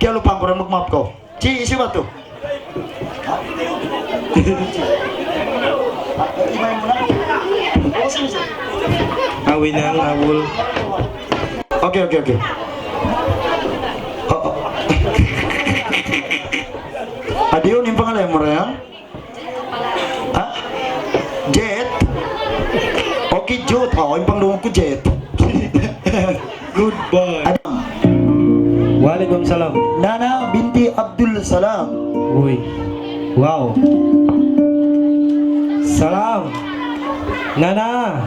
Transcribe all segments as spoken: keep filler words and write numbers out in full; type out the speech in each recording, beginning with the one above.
Kiyalupahan ku ra, magmaap kaw. Ci, hisiyu ba tu? Awinang, Awul. Okay, okay, okay. Oh, oh. Adi, unu in pangalan mu ra yan? Ha? Jet? Okay, Jut. Oh, in pangdungug ku Jet. Goodbye. Adam. Waalaikumsalam. Nana binti Abdul Salam. Uy. Wow. Salam. Nana.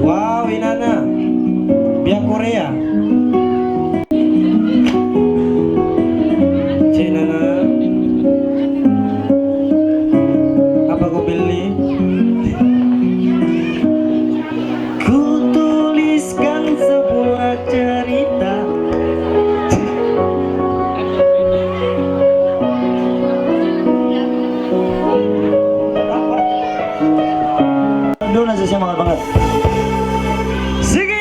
Wow, inana. Biya' Korea. Cina na. Apa ku bili? Ku tuliskan sebuah cerita. Duun na sa siya, manga bangat. Sige!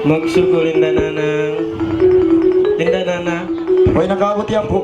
Magsukul, Inda Nanang. Inda Nanang. Way nakaabut yan pu'.